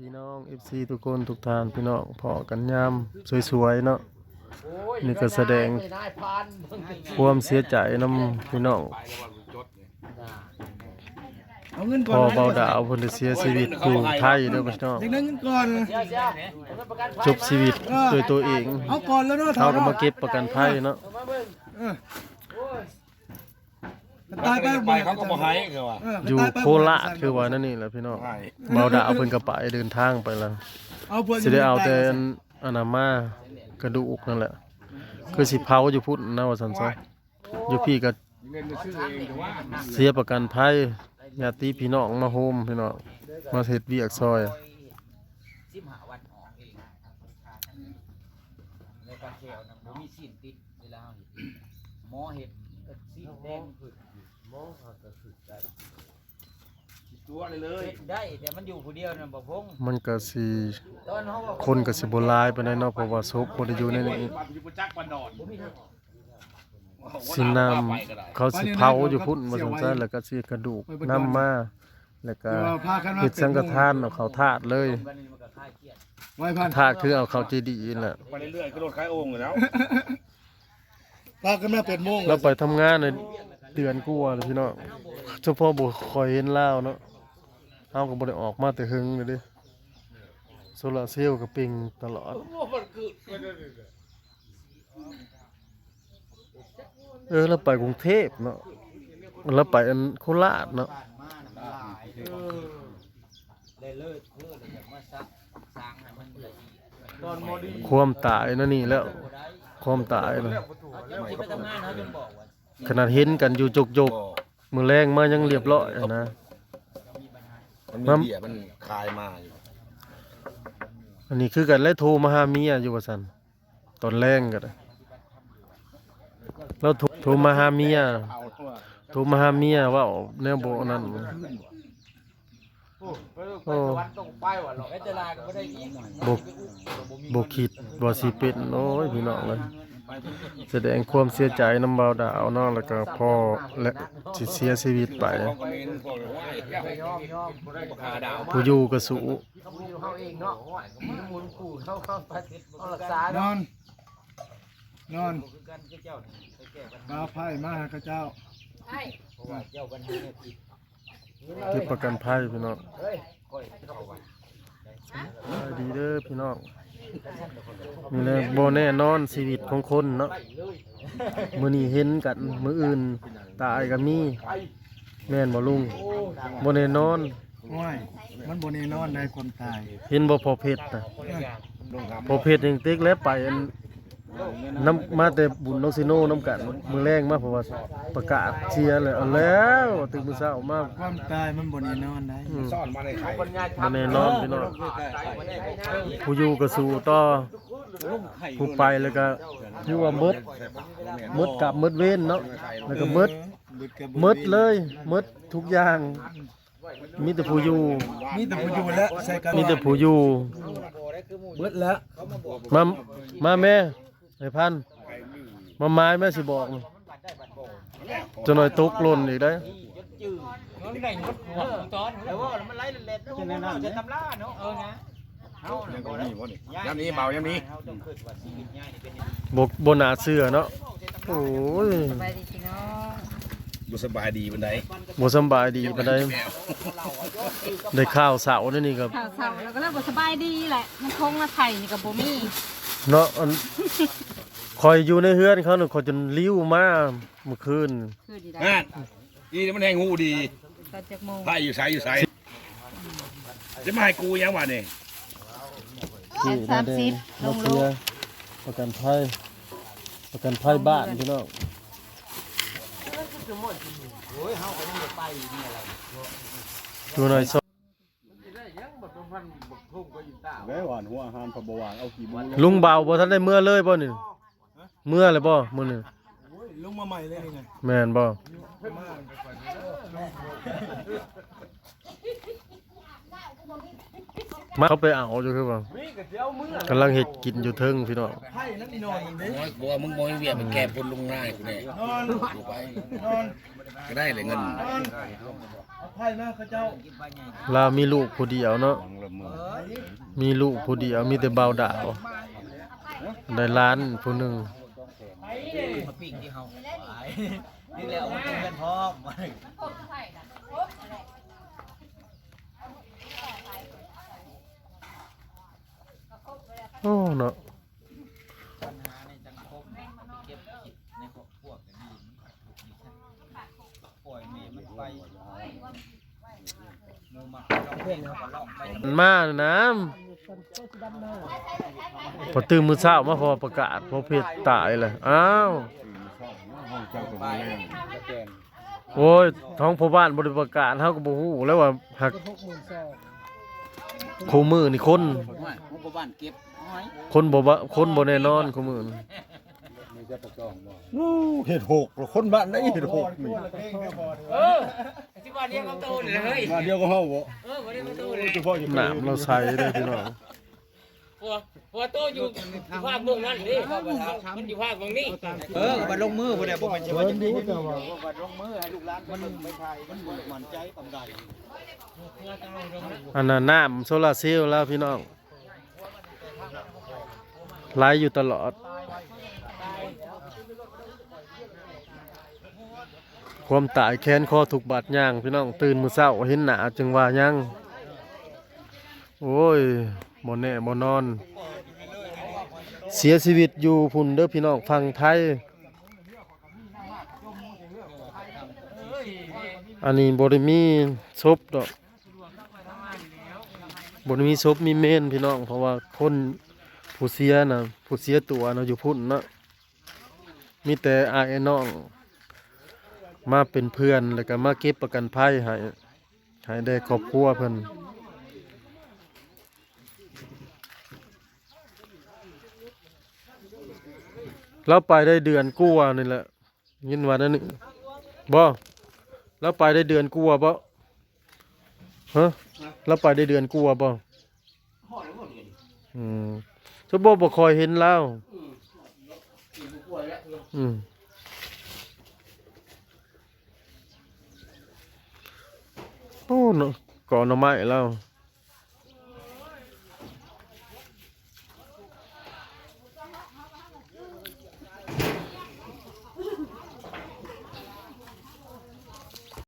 ພີ່ນ້ອງ ເອັຟຊີ ທຸກຄົນທຸກທ່ານ ພີ່ນ້ອງ ພໍ້ກັນຍາມສວຍໆເນາະ. ນີ້ກໍສະແດງຄວາມເສຍໃຈນຳພີ່ນ້ອງ ເອົາເງິນກ່ອນ ພໍ່ເບົາດາວເພິ່ນໄດ້ເສຍຊີວິດຢູ່ໄທເດີພີ່ນ້ອງ. ຢາກໄດ້ເງິນກ່ອນ ຈົບຊີວິດດ້ວຍຕົວເອງ. ເອົາກ່ອນແລ້ວເນາະ ເຮົາກໍມາເກັບປະກັນໄພເນາະ. ເອີ ຕາຍໄປ ໄປເຂົາກໍບໍ່ໃຫ້ຄືວ່າ ເອີ ຢູ່ໂຄລາດຄືວ່ານັ້ນນີ້ແຫຼະພີ່ນ້ອງ. ເບົາດາວເພິ່ນກໍໄປ ເດີນທາງໄປແລ້ວ ຊິໄດ້ເອົາແຕ່ອັນນັ້ນມາ ກະດູກນັ້ນແຫຼະ ຄືຊິເຜົາຢູ່ພຸ້ນນະວ່າຊັ້ນຊະ. ຢູ່ພີ້ກໍເສຍປະກັນໄພ ຍາດຕິພີ່ນ້ອງມາໂຮມພີ່ນ້ອງ ມາເຮັດວຽກຊ່ອຍ. ສິບຫ້າວັນອອກເອງ ໃນການແຊວນະ ບໍ່ມີຊີ້ນຕິດ ເວລາເຮົາເຮັດ ໝໍເຮັດຊີ້ນແດງ ໝໍຫາກໍຄືໄດ້ ຕົວເລີຍ ເຮັດໄດ້ ແຕ່ມັນຢູ່ຜູ້ດຽວນະ ບໍ່ພົງ ມັນກໍຊິ ຄົນກໍຊິບໍ່ຫຼາຍປານໃດເນາະ ເພາະວ່າສົບບໍ່ໄດ້ຢູ່ໃນນີ້. ຊິນຳ ເຂົາຊິເຜົາຢູ່ພຸ້ນວ່າຊັ້ນຊະ ແລ້ວກໍຊິກະດູກນຳມາ ແລ້ວກໍເຮັດສັງກະທານເອົາເຂົ້າທາດເລີຍ. ທາດຄືເອົາເຂົ້າເຈດີຫັ້ນແຫຼະ ໄປເລື້ອຍໆ ຄືລົດຂາຍໂອ່ງຢູ່ແລ້ວ. ພາກັນມາແປດໂມງ ລາວໄປທຳງານໄດ້ເດືອນກວ່າແລ້ວພີ່ນ້ອງ ສະເພາະບໍ່ຄ່ອຍເຫັນລາວເນາະ. ເຮົາກໍບໍ່ໄດ້ອອກມາແຕ່ເຫິງແລ້ວເດ້ ໂຊລາເຊວກໍເປັ່ງຕະຫຼອດ. ເອີ ລາວໄປກຸງເທບເນາະ ລາວໄປອັນໂຄລາດເນາະ. ຄວາມຕາຍນະນີ້ແລ້ວ ຄວາມຕາຍນະ ຂະໜາດເຫັນກັນຢູ່ຈົກໆ ມື້ແລງມາຍັງລຽບຮ້ອຍຫັ້ນນະ. ມັນມີເບັຍມັນຄາຍມາຢູ່ ອັນນີ້ຄືກັນແຫຼະ ໂທມາຫາເມຍຢູ່ວ່າຊັ້ນ. ຕອນແລງກໍໄດ້ ລາວໂທ ໂທມາຫາເມຍ ໂທມາຫາເມຍ ເວົ້າແນວບໍ່ອັນນັ້ນ ໂອ້ ບໍ່ ບໍ່ຄິດວ່າຊິເປັນ. ໂອ້ຍ ພີ່ນ້ອງເອີຍ ສະແດງຄວາມເສຍໃຈນຳບ່າວດາວເນາະ ແລ້ວກໍພໍ່ ແລະ ຊິເສຍຊີວິດໄປ ຜູ້ຢູ່ກໍສູ້. ຢູ່ເຮົາເອງເນາະ ມັນໝູນຄູ່ເຮົາ ເຮົາໄປເຮັດບໍ່ຄືກັນ ນອນ ນອນ ບໍ່ຄືກັນຄືເຈົ້ານີ້ ໄປແກ້ບັນຫາ ມາໄພ້ມາຫາເຂົາເຈົ້າ ໃຊ່ ເພາະວ່າເຈົ້າບັນຫາແນວຄິດ ເກັບປະກັນໄພພີ່ນ້ອງ. ເຮີ້ຍ ຂ້ອຍເຂົ້າວັດ ສະບາຍດີເດີພີ່ນ້ອງ. ນີ້ແຫຼະ ບໍ່ແນ່ນອນຊີວິດຂອງຄົນເນາະ ມື້ນີ້ເຫັນກັນ ມື້ອື່ນຕາຍກໍມີ. ແມ່ນບໍ່ລຸງ? ບໍ່ແນ່ນອນ. ໂອ້ຍ ມັນບໍ່ແນ່ນອນໃດຄວາມຕາຍ. ເຫັນບໍ່ພໍ່ເພັດນະ? ເອີ ພໍ່ເພັດຍັງຕິກແລ້ວໄປອັນ ນຳ ມາແຕ່ບຸນນ້ອງຊີໂນນຳກັນ ມື້ແລງມາ ເພາະວ່າປະກາດເສຍແລ້ວ ເອົາແລ້ວ ຕື່ນມື້ເຊົ້າມາ. ຄວາມຕາຍມັນບໍ່ແນ່ນອນໃດ. ອືມ ບໍ່ແນ່ນອນພີ່ນ້ອງ. ຜູ້ຢູ່ກໍສູ້ຕໍ່ ຜູ້ໄປແລ້ວກໍຄືວ່າໝົດ ໝົດກຳໝົດເວນເນາະ ແລ້ວກໍໝົດ ເອີ ໝົດເລີຍ ໝົດທຸກຢ່າງ. ມີແຕ່ຜູ້ຢູ່ ມີແຕ່ຜູ້ຢູ່ແຫຼະ ໃສ່ກັນ ມີແຕ່ຜູ້ຢູ່. ເບິດແລ້ວ ມາ ມາແມ່ ໄອ້ພັນ ມາໝາຍແມ່ ຊິບອກ ຈະໜ້ອຍຕົກຫຼົ່ນອີກໄດ໋. ມັນໄດ້ໝົດຂອງຕອນ ແຕ່ວ່າມັນໄຫຼແຫຼດ ເວົ້າຈະຕຳລາເນາະ. ເອີນະ ເຮົາ ຍັງບໍ່ມີບໍ່ນີ້ ຍາມນີ້ເບົາຍາມນີ້ ເຮົາຕ້ອງຄິດວ່າຊີວິດຍາຍນີ້ເປັນຫຍັງ ບໍ່ ບໍ່ໜ້າເຊື່ອເນາະ. ໂອ້ຍ ສະບາຍດີພີ່ນ້ອງ ບໍ່ສະບາຍດີປານໃດ ບໍ່ສະບາຍດີປານໃດ. ໄດ້ຂ່າວເຊົ້ານີ້ນີ້ກໍ ຂ່າວເຊົ້າແລ້ວກໍເລີຍບໍ່ສະບາຍດີແຫຼະ ມັນຄົງມາໄຖ່ນີ້ກໍບໍ່ມີເນາະ. ອັນ ຂ້ອຍຢູ່ໃນເຮືອນເຂົານັ້ນ ຂ້ອຍຈົນລິ້ວມາມື້ຄືນ ຄືນນີ້ໄດ້ ອີນີ້ມັນແຮງຮູ້ດີ ຕອນຈັກໂມງ ໃຜຢູ່ໃສ ຢູ່ໃສ ຈະມາໃຫ້ກູຫຍັງບາດນີ້? ສາມສິບ ມາເສຍປະກັນໄພ ປະກັນໄພບ້ານພີ່ນ້ອງ. ໂອ້ຍ ເຮົາກໍຍັງບໍ່ໄປມີອະໄລ ຕົວໜ້ອຍ ແລ້ວຫວານຫົວອາຫານ ເຂົາບໍ່ຫວານ ເອົາຂີ້ໝູ ລຸງເບົາບໍ່ທັນໄດ້ເມືອເລີຍບໍ່ນີ້? ເມືອແລ້ວບໍ່ມື້ນີ້? ໂອ້ຍ ລົງມາໃໝ່ເລີຍນີ້ນະ. ແມ່ນບໍ່? ມາ ເຂົາໄປເອົາຢູ່ຄືວ່າ ກຳລັງເຮັດກິນຢູ່ເທິງພີ່ນ້ອງ. ໂອ້ຍ ບໍ່ວ່າມຶງບໍ່ມີວຽກ ໄປແກ້ປຸນລຸງນາຍພຸ້ນແດ່. ນອນ ໄປ ນອນ ກໍໄດ້ແຫຼະເງິນ ນອນ. ລາວມີລູກຜູ້ດຽວເນາະ ມີລູກຜູ້ດຽວ ມີແຕ່ບ່າວດາວ ໄດ້ຫຼານຜູ້ໜຶ່ງ. ມາປີ້ງທີ່ເຮົາ ນີ້ແຫຼະ ເອົາໄວ້ເຮືອນພ້ອມ. ໂອ້ເນາະ ບັນຫາໃນສັງຄົມ ເກັບຜິດໃນຄອບຄົວກໍດີ ມັນກໍທຸກຢູ່ຊັ້ນ ປ່ອຍແມ່ມັນໄປ ໝູ່ມັກຮ້ອງເພງເຂົາກໍຮ້ອງໄປ ມານະ ພໍຕື່ນມື້ເຊົ້າມາ ພໍປະກາດ ພໍເພັດຕາຍແລ້ວ ອ້າວ ໂອ້ຍ ຂອງພໍ່ບ້ານບໍ່ໄດ້ປະກາດ ເຮົາກໍບໍ່ຮູ້ແລ້ວວ່າ ຫາກ ຫົກໝື່ນສອງ ຄູ່ມື້ນີ້ຄົນ ໂອ້ຍ ຂອງພໍ່ບ້ານເກັບ ໂອ້ຍ ຄົນບໍ່ບະ ຄົນບໍ່ແນ່ນອນຄູ່ມື້ນີ້ ໂອ້ ເຮັດຫົກ ຄົນບ້ານໃດເຮັດຫົກນີ້ ເອີ ຊິວ່າດຽວກັບໂຕນີ້ແຫຼະເຮີ້ຍ ບ້ານດຽວກັບເຮົາບໍ່ ເອີ ບໍ່ໄດ້ກັບໂຕນີ້ແຫຼະ ເພາະ ນ້ຳລາວໃສເດີ້ພີ່ນ້ອງ. ຫົວ ຫົວໂຕຢູ່ພາກເບື້ອງນັ້ນເດ້ ມັນຢູ່ພາກເບື້ອງນີ້ ເອີ ກໍບັດລົງມືພຸ້ນແຫຼະ ບໍ່ແມ່ນຊິວ່າຈະມີ ບັດລົງມືໃຫ້ລູກຫຼານເພິ່ນໄປຖ່າຍ ມັນບໍ່ໝັ້ນໃຈປານໃດ ອັນນັ້ນນ້ຳໂຊລາເຊວລາວພີ່ນ້ອງ ໄຫຼຢູ່ຕະຫຼອດ ຄວາມຕາຍແຂນຄໍທຸກບາດຍ່າງ ພີ່ນ້ອງ ຕື່ນມື້ເຊົ້າເຫັນໜ້າຈຶ່ງວ່າຍັງ ໂອ້ຍ ບໍ່ແນ່ບໍ່ນອນ ເສຍຊີວິດຢູ່ພຸ້ນເດີ້ພີ່ນ້ອງ ຝັ່ງໄທ ອັນນີ້ບໍ່ໄດ້ມີສົບດອກ ບໍ່ໄດ້ມີສົບມີເມນພີ່ນ້ອງ ເພາະວ່າຄົນຜູ້ເສຍນະ ຜູ້ເສຍຕົວນະຢູ່ພຸ້ນເນາະ ມີແຕ່ອ້າຍນ້ອງມາເປັນເພື່ອນ ແລ້ວກໍມາເກັບປະກັນໄພໃຫ້ ໃຫ້ແດ່ຄອບຄົວເພິ່ນ ລາວໄປໄດ້ເດືອນກວ່ານີ້ແຫຼະ ຍິນວ່ານັ້ນນີ້ ບໍ່ ລາວໄປໄດ້ເດືອນກວ່າບໍ່ ຮະ ລາວໄປໄດ້ເດືອນກວ່າບໍ່ ຮອດແລ້ວບໍ່ເດືອນ ອືມ ສົມມຸດບໍ່ຄ່ອຍເຫັນລາວ ອືມ ອືມ ໂອ້ ເນາະ ກໍໜໍ່ໄມ້ລາວ